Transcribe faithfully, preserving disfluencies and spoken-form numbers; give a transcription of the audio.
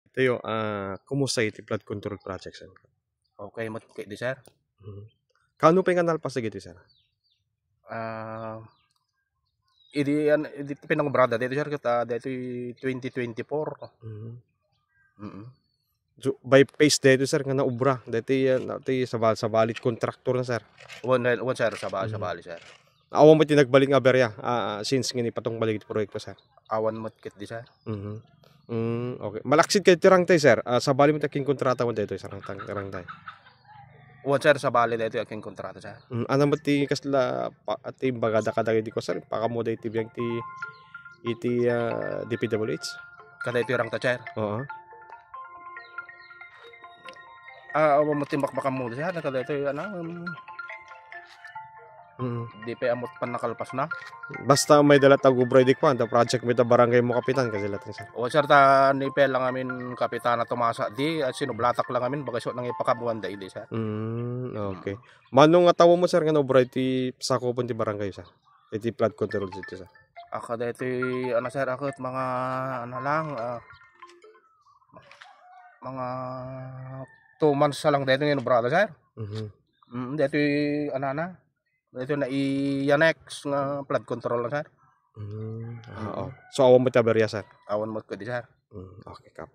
Tayo, ah, kumusta iti flood control project, sir? Okay met ketdi, sir. Mhm. Kaano pay nga nalpas dagiti, sir? Ah, idi, an-, idi pinangobrada dito, sir, ket, ah, dito twenty twenty-four. Mhm. Mm. So, by phase dito, sir, nga naubra. Dito, ah, dito sabal-, sabalit contractor na, sir. Wan, wan, sir, sabal-, Mhm. sabali, sir. Awan mo ti nagbalik nga aberya, ah, since nga ipatungpal iti proyekto, sir? Awan met ketdi, sir. Mhm. Mm, okay. Malaksid kayo ti rangtay, sir. Ah, sabali mo ti akin kontrata mo dito, sir, rangtang-, rangtay. Wan, sir, sabali dito akin kontrata, sir. Mm, ano mo ti kasla pa, ti bagada kadagiti ko, sir? Pakamuda iti biag ti, iti, ah, D P W H? Kada ito rangta, sir. Oo. Ah, awan mo ti makmakamuli, sir. Kada ito, ano, um, Mm. Di pay ammot pannakalpas na. Basta may dala tag-ubra idi kuan, ta project mo ita barangay mo, kapitan, kasi latin, sir. O, sir, ta ni pay lang amin kapitana Tomasa di, at sinublatak lang amin, baga isu nang ipakabuan da idi, sir. Mm, okay. Mm. Mano nga tawo mo, sir, nga naubra iti sakupan ti barangay, sir? Iti flood control dito, sir. Aka dito, ano, sir, akot mga, ano lang, ah, mga two months sa lang dito nga inubrada, sir. Mhm. Mm, dito, ano na, Ito na i-annex nga flood control na, sir. Mm, ah, oo. So, awan mo ti aberya, sir? Awan mo kadi, sir. Mm, okay, Kap.